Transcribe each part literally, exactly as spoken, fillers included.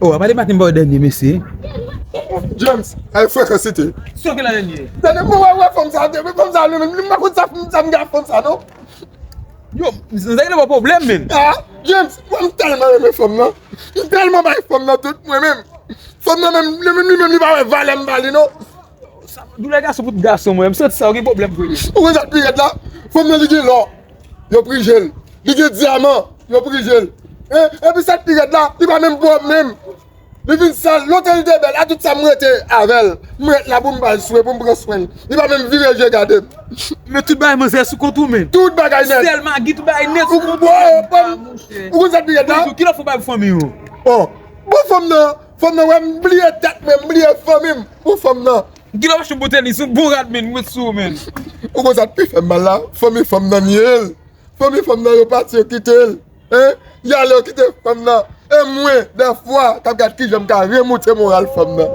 Oh, apa de maten m ba w dènye, mesye? James, ay frekansite. Sou ki la dènye? Tande, mwen wè, wè fanm sa, wè fanm sa, li menm, li pa konn sa, fanm sa, m gen fanm sa, non? Yo, m sa gen yon pwoblèm, men. Ah, James, mwen m tèlman renmen fanm nan. M tèlman bay fanm nan tout, mwen menm. Fanm nan menm, li menm, li menm, li pa wè valè m ba li, non. Doulè gason pou tout gason, mwen. M santi sa, ou gen pwoblèm vre. Ou konn sa k pi rèd la? Fanm nan, li gen lò, yo prije l. Li gen dyaman, yo prije l. Hein? Epi sa k pi rèd la, li pa menm pwòp menm. Li vin sal, lontan li te bèl, a tout sa m rete avè l. M ret la pou m ba l swen, pou m pran swen l. Li pa menm vire je gade m. Men tout bagay manzè sou kont ou, men. Tout bagay nèt. Sèl magi, tout bagay nèt sou kont ou, men. Ou konn sa k pi rèd la? Toujou, kilè w fè w bay fanmi w? Oh, bon fanm nan, fanm nan wè m bliye tèt mwen, m bliye fanmi m pou fanm nan. Kilè w ap bote li sou bon rad, men, mwen sou, men. Ou konn sa k pi fè m mal la? Fanmi fanm nan nye l. Fanmi fanm nan yo pati, yo kite l. Hein? Y ale, yo kite fanm nan. E mwen, dèfwa, k ap gad kijan m ka remoute moral fanm nan.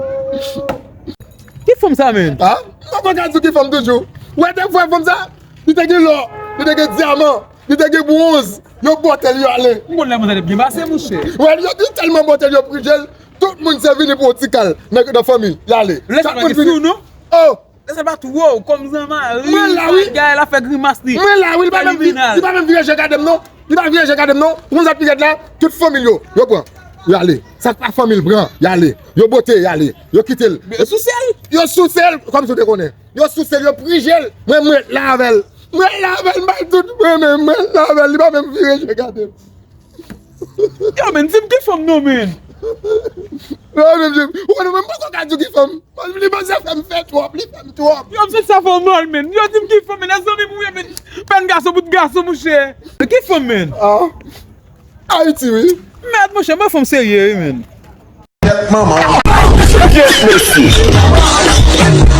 Ki fanm sa, men? Ah? Mwen pa ka di w ki fanm toujou. Wè, dèfwa fanm sa, li te gen lò, li te gen dyaman, li te gen bwonz. Yo bote l, yo ale. M konn lè manzè t ap byen pase, monchè. Wè, yo di tèlman bote l, yo prije l. Tout moun se vini pou yon ti kal nan, nan fanmi. Y ale. Chak moun vini. Lè sa pa gen sou, non? Oh! Lè sa pa twò, kòm zanmari, mwen la, wi. Bagay la fè grimas li. Mwen la, wi, li pa menm vi-, li pa menm vire je gade m, non. Li pa vire je gade m, non. Ou konn sa k pi rèd la? Tout fanmi l yo, yo pran. Yo ale. Sa k pa fanmi l pran, y ale. Yo bote, y ale. Yo kite l. Yo souse l. Yo souse l, kòmsi w te konnen. Yo souse l, yo prije l. Mwen, mwen la avè l. Mwen la avè l, m bay tout mwen menm, mwen la avè l, li pa menm vire je gade m. Yo, men, di m ki fanm non, men. Yo, men, di m, ou konnen mwen poko ka di w ki fanm. Li panse fè m fè twòp, li fè m twòp. Yo, m santi sa fè w mal, men. Yo, di m ki fanm, men, zanmi m ou ye, men. Bann gason bout gason, monchè. Ki fanm, men? Ah. Ayiti, wi. Mèd, monchè, mwen fanm serye, wi, men. Kèt manman. Kèt mesye.